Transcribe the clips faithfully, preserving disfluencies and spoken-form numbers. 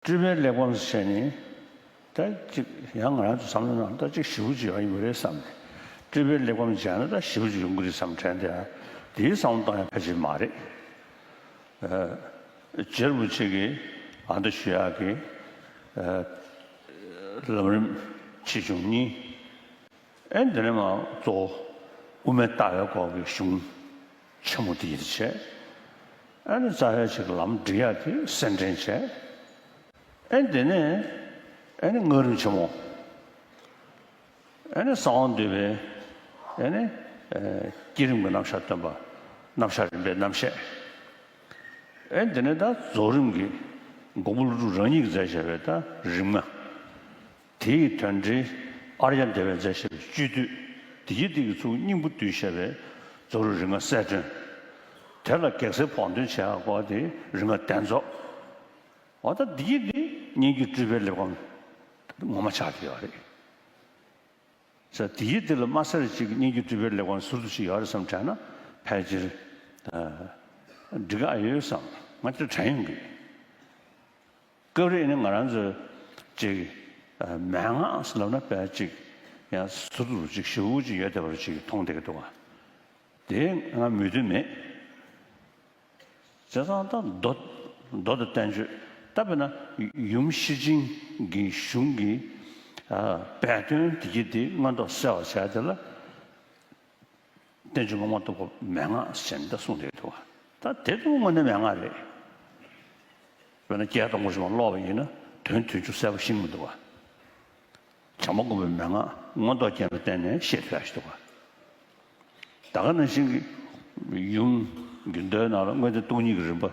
སྤྲུལ་པའི་གླེགས་བམ་ཟེར་ནི། ད་ཅིག་ཡང་ང་རང་ཚོ་བསམ་བློ་ནང་ད་ཅིག་ཞེ་པོ་ཅིག་ཡོང་གི་ཡོད་རེད་བསམ་ནས། སྤྲུལ་པའི་གླེགས་བམ་མཇལ་ན་ད་ཞེ་པོ་ཅིག་ཡོང་གི་རེད་བསམ་དྲན་དེ། དེའི་བསམ་བློ་གཏོང་ཡ་ཕལ་ཆེར་མ་རེད། ཨ། རྗེ་རིན་པོ་ཆེ་གིས་ཨ་མདོ་ཞུ་ཡག་གི། ཨ། ལམ་རིམ་ཆེ་ཆུང་གཉིས། ཨེ་འདི་ནས་མར་གཙོ་བོ་དབུ་མའི་ལྟ་བའི་སྐོར་གྱི་གཞུང་ཆེན་མོ་དེ་ཡིད་བྱས། ཨ་ནི་རྩ་བའི་ཆེད་ཀྱི་ལམ་འབྲི་ཡག་དེ་གསན་དྲན་བྱས། ཨེ་འདི་ནས་ཨེ་ནི་སྔགས་རིམ་ཆེན་མོ། ཨེ་ནི་གསང་བ་འདུས་པའི་ཨེ་ནི་ཨེ་བསྐྱེད་རིམ་གྱི་རྣམ་གཞག་སྟོན་པ། རྣམ་གཞག་རིམ་པའི་རྣམ་བཤད། ཨེ་འདི་ནས་ད་རྫོགས་རིམ་གྱི་མགོན་པོ་ཀླུ་སྒྲུབ་རང་ཉིད་ཀྱིས་མཛད་བཞག་པའི་ད་རིམ་ལྔ། དེ་ཡི་དོན་འགྲེལ་ཨཱརྱ་དེ་བས་མཛད་བཞག་པའི་བཅུད་བསྡུས། དེ་ཡི་དེ་གི་ཚུལ་སྙིང་པོ་བསྡུས་བཞག་པའི་རྫོགས་རིམ་རིམ་ལྔ་གསལ་སྒྲོན། དེ་ལ་གེགས་སེལ་བོགས་འདོན་བྱེད་ཡག་སྐོར་དེ་རིམ་ལྔ་གདན་རྫོགས། འོ་ད་དེ་ཡི་དེ་སྙན་བརྒྱུད་སྤྲུལ་པའི་གླེགས་བམ་ངོ་མ་ཆགས་བསྡད་ཡོད་རེད། ས་དེ་ཡི་དེ་ལ་མ་ཟེར་ཅིག་སྙན་བརྒྱུད་སྤྲུལ་པའི་གླེགས་བམ་ཟུར་དུ་ཞིག་ཡོད་རེད་བསམ་དྲན་ན་ཕལ་ཆེར་འགྲིག་ག་ཨ་ཡོད་བསམ་ང་དེ་དྲན་ཡོང་གི། སྐབས་རེ་ནི་ང་རང་ཚོས་ཅིག་མན་ངག་ཟེར་ལབ་ན་དཔེ་ཅིག་ཡང་ཟུར་དུ་ཅིག་ཞེ་པོ་ཅིག་ཡོད་བསྡད་པ་ཅིག་མཐོང་བསྡད་ཀྱི་འདུག་ག་དེ་ང་མོས་མཐུན་མེད། བྱས་ཙང་ད་མདོ། མདོ་དང་བསྟན་བཅོས། ད་དཔེར་ན་ཡུམ་ཤེར་ཕྱིན་གྱི་གཞུང་གི་ཨ་སྦས་དོན་དེ་གྱི་དེ་མངོན་རྟོགས་གསལ་བར་བྱས་དེ་ལ། བསྟན་བཅོས་མ་མ་ཐོབ་པ་མན་ངག་ཟེར་ནས་ད་གསུངས་བསྡད་འདུག་བ། ད་དེ་ཚོ་དངོས་གནས་མན་ངག་རེད། དཔེར་ན་བརྒྱད་སྟོང་པོ་ཞིག་མ་ཀློག་པ་ཡིན་ན་དོན་དུས་ཚོད་གསལ་པོ་ཤེས་ཀྱི་མི་འདུག་བ། བྱམས་པ་མགོན་པོའི་མན་ངག་མངོན་རྟོགས་རྒྱན་ལ་བརྟེན་ནས་ཤེས་ཐུབ་ཡག་ཞིག་འདུག་ག་ད་ག་ནང་བཞིན་གྱི་ཡུམ་དགེ་འདུན་ནང་ལ་དངོས་བསྟན་སྟོང་ཉིད་ཀྱི་རིམ་པ་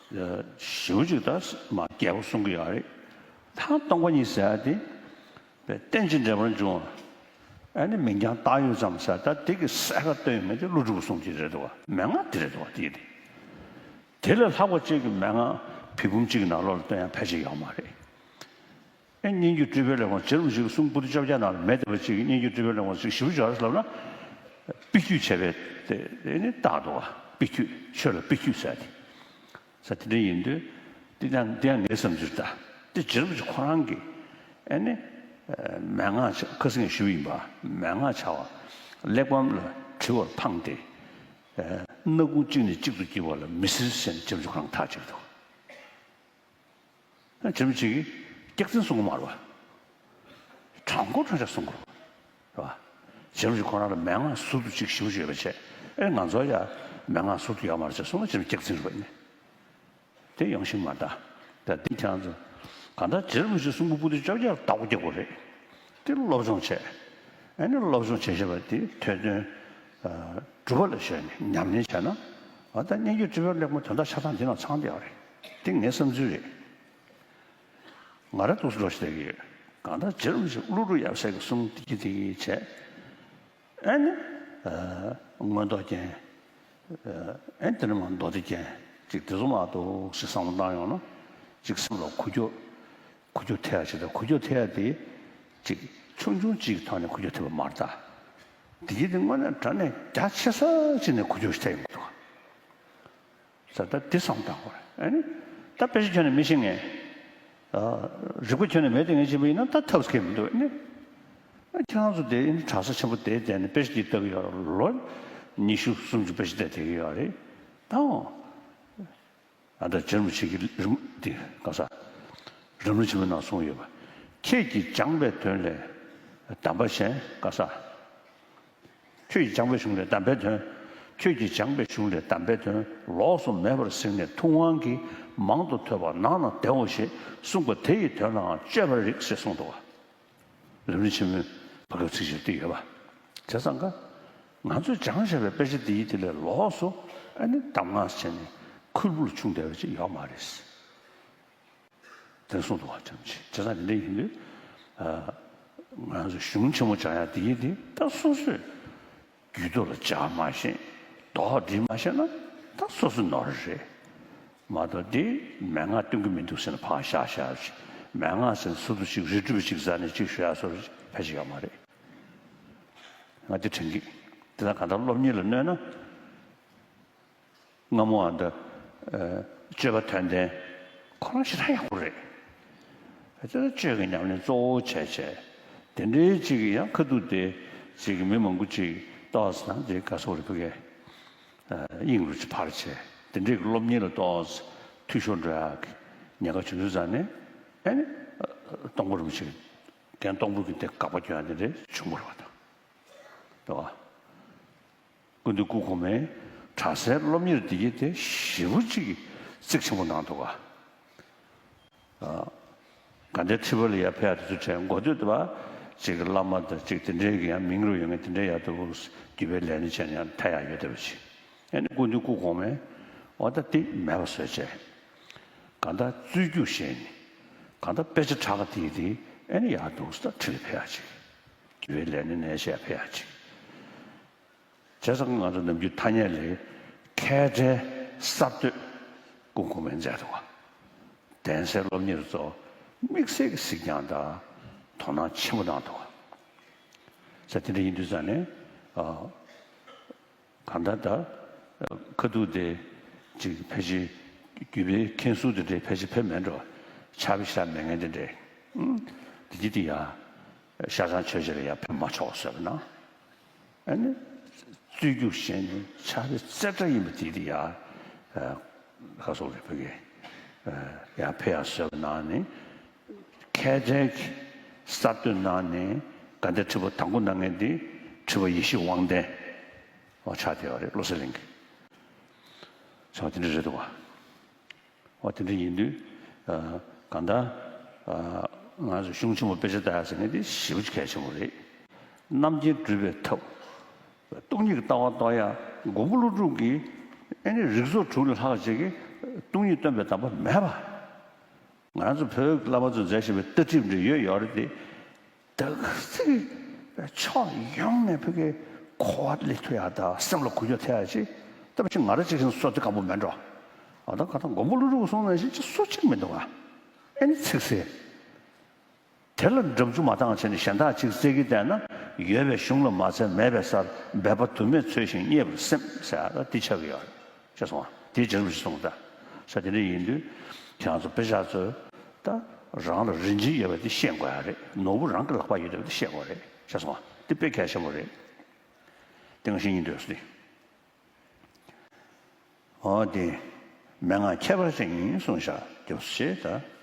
ཞེ་པོ་ཅིག་ད་མ་རྒྱས་པོ་གསུང་གི་ཡོད་རེད། ད་སྟོང་པ་ཉིད་ཟེར་ཡག་དེ་རྟེན་ཅིང་འབྲེལ་པར་འབྱུང་བ། ཨ་ནི་མིང་རྐྱང་བཏགས་ཡོད་ཙམ་ཟེར་ད་དེ་གི་གསལ་ཁ་སྟོན་ཡོད་མེད་དེ་ཀླུ་སྒྲུབ་གསུང་གི་རེད་འདུག་བ། མན་ངག་དེ་རེད་འདུག་བ་དེ་དེ། དེ་ལས་ལྷག་པ་གཅིག་གི་མན་ངག་བི་འབུམ་གཅིག་གི་ནང་ལོགས་ལ་སྟོན་ཡག་ཕལ་ཆེར་ཡོད་མ་རེད། ཨེ་སྙན་བརྒྱུད་སྤྲུལ་པའི་གླེགས་བམ་རྗེ་རིན་པོ་ཆེའི་གསུང་པོ་ཏི་བཅོ་བརྒྱད་ནང་ལ་མེད་བསྡད་པ་ཅིག་གི་སྙན་བརྒྱུད་སྤྲུལ་པའི་གླེགས་བམ་ཅིག་ཞེ་པོ་ཅིག་ཡོད་རེད་ལབ་ན། དཔེ་བརྒྱུད་བྱས་པའི་དེ་དེ་ནི་རྟགས་འདུག་བ། དཔེ་བརྒྱུད་ཆོས་ལ་དཔེ་བརྒྱུད་ཟེར་ཏེ། ས་དེ་འདྲ་ཡིན་དུས་དེ་ཡང་དེ་ཡང་ངའི་བསམ་ཚུལ་ད་དེ་རྗེ་རིན་པོ་ཆེ་ཁོ་རང་གིས་ཨེ་ནི་མན་ངག་ཆ་ཁ་སང་ཞུས་ཡིན་པ་མན་ངག་བྱ་བ་གླེགས་བམ་ལ་བྲི་བར་འཕངས་ཏེ་སྣ་ཁུང་གཅིག་ནས་གཅིག་ཏུ་བསྐྱིལ་བ་ལ་མི་སྲིད་ཟེར་ནས་རྗེ་རིན་པོ་ཆེ་ཁོ་རང་ཐག་བཅད་འདུག་རྗེ་རིན་པོ་ཆེ་གིས་སྐྱག་རྫུན་གསུང་གི་མ་རེད་བ། དྲང་པོ་དྲང་བཞག་གསུང་གི་རེད་བ། རྗེ་རིན་པོ་ཆེ་ཁོ་རང་ལ་མན་ངག་ཟུར་དུ་གཅིག་ཞེ་པོ་ཅིག་ཡོད་པ་བྱས་ཨེ་ང་ཚོ་ཡ་མན་ངག་ཟུར་དུ་ཡོད་མ་རེད་ཅེས་གསུངས་ན་རྗེ་རིན་པོ་ཆེ་སྐྱག་རྫུན་རེད་བ་ཡིན་ནའི། དེ་ཡོང་ཤིང་མ་ད། ད་འདི་ཁྱེད་རང་ཚོ་གང་ལྟར་རྗེ་རིན་པོ་ཆེ་གསུང་འབུམ་པོ་ཏི་བཅོ་བརྒྱད་ལ་བདག་པོ་རྒྱག་དགོས་རེད། དེ་སློབ་སྦྱོང་བྱས། ཨེ་ནི་སློབ་སྦྱོང་བྱས་བྱས་པ་དེ་ཐོས་དོན་སྒྲུབ་པ་ལ་གཞོལ་ནས་ཉམས་ལེན་བྱས་ན། ཨ་ད་སྙན་བརྒྱུད་སྤྲུལ་པའི་གླེགས་བམ་དོན་དག་ཆ་ཚང་འདི་ནང་ཚང་བསྡད་ཡོད་རེད། དེ་ངའི་བསམ་ཚུལ་རེད། ང་རང་འདུག་སེ་འགྲོ་ཞིག་བསྡད་ཀྱི་ཡོད། གང་ལྟར་རྗེ་རིན་པོ་ཆེ་ཀླུ་སྒྲུབ་ཡབ་སྲས་ཀྱི་གསུང་དེ་གི་དེ་གི་བྱས། ཨེ་ནི། ཨ་མངོན་རྟོགས་རྒྱན། ཨེ་དེ་ནས་མར་མདོ་སྡེ་རྒྱན། ཅིག་དེ་ཚོ་མ་གཏོགས་ཞིག་བསམ་བློ་བཏང་ཡོང་ན། ཅིག་སེམས་ལ་ཁུག་ཀྱོག་ཁུག་ཀྱོག་ཐེབས་ཡ་ཅིག་དང་ཁུག་ཀྱོག་ཐེབས་ཡ་དེ། ཅིག་ཆུང་ཆུང་ཅིག་གི་ཐོག་ནས་ཁུག་ཀྱོག་ཐེབས་པ་མ་རེད་ད། དེ་གི་དེ་དངོས་གནས་དྲང་གནས་རྒྱ་ཆེ་ས་ཅིག་ནས་ཁུག་ཀྱོག་ཞིག་ཐེབས་ཡོང་གི་འདུག་ཟེར་ད་འདི་བསམ་བཏང་དགོས་རེད། ཨ་ནི། ད་དཔེ་ཆ་ཁྱོན་ནས་མི་ཤེས་ངེས། ཨ་རིག་པ་ཁྱོན་ནས་མེད་དེ་ངས་བྱས་པ་ཡིན་ན་ད་ཐབས་སྐྱེ་མི་འདུག་ཨ་ནི། ཨ་ཁྱེད་རང་ཚོ་དེ་ཨ་ནི་གྲྭ་ས་ཆེན་པོ་དེ་བསྡད་ནས་དཔེ་ཆ་འདི་ལྟ་གི་ཡོད་རེད། ལོ་ཉི་ཤུ་སུམ་ཅུ་དཔེ་ཆ་བལྟས་བསྡད་ཀྱི་ཡོད་རེད། ད་འོ། ཨ་ད་རྗེ་རིན་པོ་ཆེ་གི་རིམ་འདི་ག་ས། རིམ་གྲོ་ཆེན་མོའི་ནང་གསུངས་ཡོད་པ། ཁྱེད་ཀྱིས་སྦྱངས་པའི་དོན་ལས་གདམས་པ་གཞན་ག་ས། ཁྱོད་ཀྱིས་སྦྱངས་པའི་གཞུང་ལས་གདམས་པའི་དོན། ཁྱོད་ཀྱིས་སྦྱངས་པའི་གཞུང་ལས་གདམས་པའི་དོན་ལོགས་སུ་མེད་པར་གཟིགས་ནས་ཐུབ་དབང་གིས་མང་དུ་ཐོས་པ་ནང་ན་བདེའོ་ཞེས་གསུངས་པ་དེ་ཡི་དོན་ལའང་དཔྱོད་པར་རིགས་ཞེས་གསུངས་འདུག་བ། རིམ་གྲོ་ཆེན་མོའི་བར་སྐབས་ཚིགས་བཅད་འདི་ཡོད་པ། བྱས་ཙང་ཀ། ང་ཚོས་སྦྱངས་བཞག་པའི་དཔེ་ཆ་འདི་ཡི་དེ་ལས་ལོགས་སུ་ཨ་ནི་གདམས་ངག་བྱས་ནས་ཁུར་པོ་ལ་ཕྱུང་བསྡད་པ་ཅིག་ཡོད་མ་རེད། དེ་གསུངས་འདུག་བ། ཅམ་ཆེ་བྱས་ཙང་དེ་འདྲ་ཡིན་དུས། ཨ་ང་ཚོ་གཞུང་ཆེན་མོ་སྦྱང་ཡ་དེ་ཡིན་དེ་ད་སོ་སོས་རྒྱུད་ཐོག་ལ་སྦྱར་མ་ཤེས། རྡོག་སྒྲིལ་མ་ཤེས་ན་ད་སོ་སོ་ནོར་རེད། མ་གཏོགས་དེ་མན་ངག་སྟོན་གི་མི་འདུག་ཟེར་ན་ཕར་བཞག་བཞག་ཅིག་མན་ངག་ཟེར་ན་ཟུར་དུ་ཅིག་རིགས་རུས་པ་ཅིག་ཟ་ནས་ཅིག་ཞུ་ཡ་སོར་ཕལ་ཆེར་ཡོད་མ་རེད། ང་དེ་དྲན་གི། དེ་ལ་གང་ལྟར་སློབ་གཉེར་ལ་གནོད་ན། སྔ་མོའང་ད། ཨ་སྤྱོད་པ་དོན་ལྡན། ཁོ་རང་ཞེ་དྲག་ཡག་པོ་རེད། དེ་ལ་ཆོས་ཀྱི་ཉམས་ལེན་གཙོ་བོ་བྱས་བྱས། དེ་འདྲའི་ཅིག་ཡང་ཁ་ཐུག་དེ་ཅིག་མི་མང་པོ་ཅིག་ཏོག་ཙམ་ཅིག་ག་སོགས་རེ་ཕུལ་གས། དབྱིངས་རུ་ཅིག་ཕར་བྱས། དེ་འདྲའི་སློབ་གཉེར་ལ་ཏོག་ཙམ་འཐུས་ཤོར་འགྲོ་ཡག་གི་ཉེན་ཁ་བྱུང་དུས་ཙང་ནས། ཨ་ནི་སྟོང་པ་རིན་པོ་ཆེ་རྒན་སྟོང་པ་གི་དེ་དགག་པ་སྐྱོན་ཡག་དེ་འདྲ་བྱུང་བ་རེད་པ། དང་། དེ་བ། ཀུན་འདུས་སྐུ་གོང་མའི་གྲྭ་སའི་སློབ་གཉེར་འདི་གི་དེ་ཞེ་པོ་ཅིག་གཙིགས་ཆེན་པོ་གནང་འདུག་ག། ཨ། དགའ་ལྡན་ཁྲི་པ་ལ་ཡར་ཕེབས་ཡག་དེ་ཚོ་བྱས། འགོ་སྟོད་དེ་བ་ཅིག་བླ་མ་དང་ཅིག་དེ་འདྲའི་གི་ཡང་མིང་རུ་ཡོད་མཁན་དེ་འདྲའི་ཡར་འདུག། རྒྱུད་པའི་ལས་སྣེ་བྱས་ནས་ཡང་ཕེབས་ཡག་ཡོད་བསྡད་པ་ཅིག། ཨ་ནི་ཀུན་འདུས་སྐུ་གོང་མས་འོ་ད་དེ་མེད་པ་བཟོས་བྱས། གང་ལྟར་རྩོད་རྒྱུགས་བཤད་ནས། གང་ལྟར་དཔེ་ཆ་གྲགས་ཀ་དེ་ཡི་དེ་ཨ་ནི་ཡར་འདུག་ས་ད་ཁྲི་ལ་ཕེབས་ཡག་ཅིག། རྒྱུད་པའི་ལས་སྣེ་ནས་བཤད་ཕེབས་ཡག་ཅིག། བྱས་ཙང་ང་ཚོ་ནམ་རྒྱུན་ཐ་སྙད་ལས་མཁས་གྲལ་གསར་གཏོད་ཀུན་གོང་མས་མཛད་འདུག་ག། གདན་སའི་སློབ་གཉེར་ཚོ་དམིགས་བསལ་གྱི་གཟིགས་སྐྱོང་དང་དོ་སྣང་ཆེན་པོ་གནང་འདུག་ག། ས་དེ་འདྲ་ཡིན་དུས་ཙང་ནས། ཨ། གང་ལྟར་ད་ཁ་ཐུག་དེ་ཅིག་ཕལ་ཆེར་རྒྱུད་པའི་མཁན་ཟུར་དེ་འདྲས་ཕལ་ཆེར་ཕེབས་མེད་འགྲོ། ཕྱག་དཔེ་ཞེ་དྲག་མེད་མཁན་དེ་འདྲས། ཨང་། དེ་གྱིས་དེ་ཡ་ཤར་བྱང་ཆོས་རྗེ་ལ་ཡ་ཕེབས་མ་ཆོག་བཟོས་པ་ན། ཨ་ནི་རྩོད་རྒྱུགས་བཤད་ནས་ཕྱག་དཔེ་རྩེ་གྲ་ཡིན་པ་དེ་དེ་ཡ། ཨ། ཁ་སོག་རེ་ཕ་གི། ཨ། ཡ་ཕེབས་ཡག་བཟོས་པ་ན་ནི། མཁས་གྲལ་གྱི་གསར་གཏོད་གནང་ནས་དགའ་ལྡན་ཁྲི་པ་དང་པོ་གནང་མཁན་དེ་ཁྲི་པ་ཡེ་ཤེས་དབང་ལྡན། འོ་ཆགས་བསྡད་ཡོད་རེད། བློ་གསལ་གླིང་གི། ཆགས་དེ་འདྲ་རེད་འདུག་ག། འོ་དེ་འདྲ་ཡིན་དུས། ཨ། གང་ལྟར། ཨ། ང་ཚོ་གཞུང་ཆེན་མོ་དཔེ་ཆ་ལྟ་ཡག་ཟེར་མཁན་དེ་ཞེ་པོ་ཅིག་གལ་ཆེན་པོ་རེད། རྣམ་མཁྱེན་སྒྲུབ་པའི་ཐབས། སྟོང་ཉིད་ཀྱི་ལྟ་བ་རྟོགས་ཡག་མགོན་པོ་ཀླུ་སྒྲུབ་ཀྱིས་ཨ་ནི་རིགས་ཚོགས་དྲུག་ལས་ལྷག་ཅིག་གིས་སྟོང་ཉིད་སྟོན་པའི་གདམས་པ་མེད་པ། ང་རང་ཚོ་བོད་ཀྱི་བླ་མ་ཚོས་མཛད་བཞིན་པའི་ལྟ་གྲིབ་འདྲ་ཡོད་ཡོད་རེད་དེ། ད་ག་ཚིག་ཕྱོགས་ཡོངས་ནས་ཕ་གིའི་གོ་བ་སླེབས་ཐུབ་ཡག་དང་སེམས་ལ་འགུག་རྒྱུ་ཐེབས་ཡག་ཅིག། ད་མ་གཞི་ང་རང་གཅིག་བཞིན་སོ་དེ་ཁག་པོ་མེད་འགྲོ། ཨ། ད་ག་ད་མགོན་པོ་ཀླུ་སྒྲུབ་གསུངས་ནང་བཞིན་ཅིག་སུ་གཅིག་མི་འདུག་ག། ཨ་ནི་ཚིག་གསལ། དེ་ལ་འགྲམ་ཆུ་མ་བཏང་བྱས་ནས་གཞན་དག་ཅིག་བཙལ་གྱི་བསྡད་ན། ཡོད་པའི་གཞུང་ལ་མ་བཙལ་མེད་པའི་སར། འབད་པ་དུ་མས་འཚོལ་ཞིང་རྙེད་པར་སེམས་ཟེར་ཡག་འདི་ཆགས་ཀྱི་ཡོད་རེད། ཤེས་སོང་ང་། དེའི་རྗེས་སུ་གསུངས་ད། ས་དེ་འདྲ་ཡིན་དུས། ཁྱེད་རང་ཚོ་དཔེ་ཆ་ཚོས་ད་རང་ལ་རིན་ཆེན་ཡོད་པ་དེ་ཤེས་དགོས་ཡག་རེད། ནོར་བུ་རང་གི་ལག་པར་ཡོད་པ་དེ་ཤེས་དགོས་རེད། ཤེས་སོང་ང་། དེ་དཔེ་གལ་ཆེན་པོ་རེད། དེ་ང་ཤེས་ཡིན་འདོད་སྲིད། འོ་དེ། མན་ངག་ཁྱད་པར་ཅན་ཡིན་གསུངས་བཞག་རྒྱབ་ཞེས་ད།